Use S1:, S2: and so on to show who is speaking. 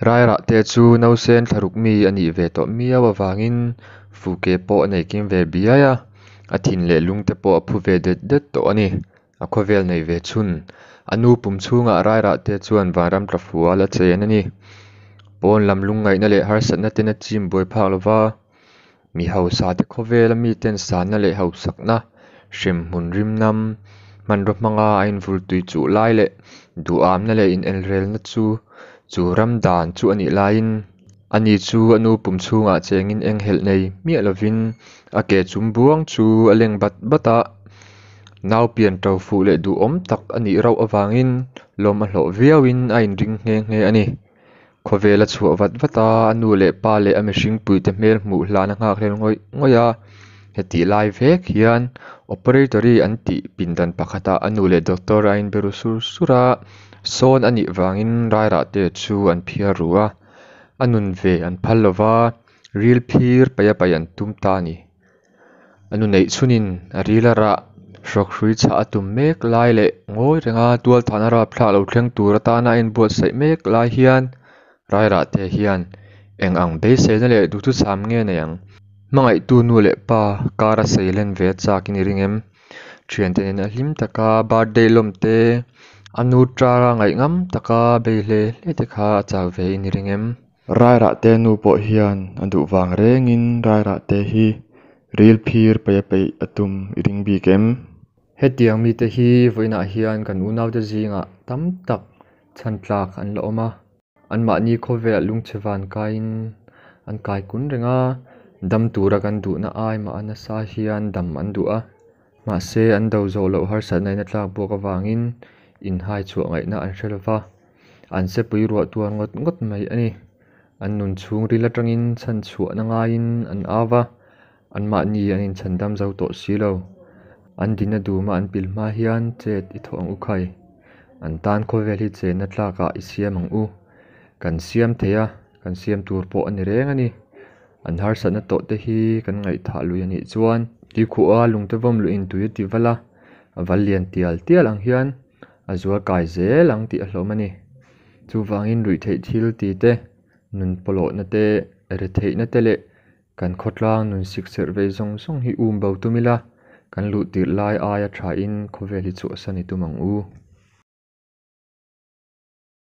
S1: Rairahte chu nausen thlaruk mi a nih ve tawh miau avangin fuke pawh a nei kim ve biai a, a thin leh lungte pawh a phu ve det det tawh a ni. A khawvel nei ve chhun, a nu pum chhungah Rairahte chuan vanram tlafual a chen a ni. Pawn lam lungngaihna leh harsatna ten a chim buai phak lova, mi hausate khawvela miten sanna leh hausakna, hremhmun rimnam, hmanraw hmanga a invultui chuh lai leh duhamna leh inelrelna chu chu ram dan chu a nih laiin, ani chu a nu pum chhungah chengin enghelh nei miah lovin a ke chum buang chu a leng bat bat a. Nau pian to fuh leh duhawm tak a nih rauh avangin lawm a hlawh viauin a inring nghe nghe a ni. Khawvel a chhuah vat vat a, a nu leh pa leh a mihringpuite hmel hmuh hlan a nghakhlel ngawih ngawih a. Hetih lai vek hian operatory an tih pindan pakhatah a nu leh doctor a inbe ru sur sur a, sawn a nih vangin Rairahte chu an phiar ru a, a nun ve an phal lo va, ril phir paih a paih an tum ta a ni. A nu neih chhunin a ril a rah, hrawkhrui chhah a tum mek lai leh ngawi renga tualthahna rapthlak lo thleng tur atana a inbuatsaih mek lai hian Rairahte hian eng ang beiseina leh duhthusam nge nei ang? Hmangaihtu nu leh pa kara seilen ve a chakin i ring em? Thiante nena hlim taka birthday lawm te, a nu tara ngaihngam taka bei hle hle te kha a chak ve in i ring em? Rairahte nu pawh hian a duh vang rengin Rairahte hi ril phir peih a peih a tum i ring bik em? Hetiang mite hi vawiinah hian kan unaute zingah tam tak chhan tlak an la awm a. Anmahni khawvelah lungchhe van kaiin an kai kun reng a, dam tura kan duhna ai mah a nasa hian dam an duh a. Mahse, an do zawh loh harsatna in a tlak buak avangin inhai chhuah ngaihna an hre lo va, an sepui ruah tuar ngawt ngawt mai a ni. An nun chhungril atangin chhanchhuahna ngaiin an au va, anmahni an inchhandam zo tawh si lo. An dina duma an pil hma hian chet i thawh ang u khai. An tan khawvel hi chenna tlakah i siam ang u. Kan siam thei a, kan siam tur pawh a ni reng a ni. An harsatna tawh te hi kan ngaihthah lui a nih chuan tuikhuah a lungte vawm luhin tui a ti val a, a val lian tial tial ang hian a zual kai zel ang tih a hlawm a ni. Chuvangin ruihtheih thil ti te, nun pawlawhna te, retheihna te leh kan khawtlang nun sikserh vei zawng zawng hi um bo tum ila, kan luh tirh lai aia thain khawvel hi chhuahsan i tum ang u.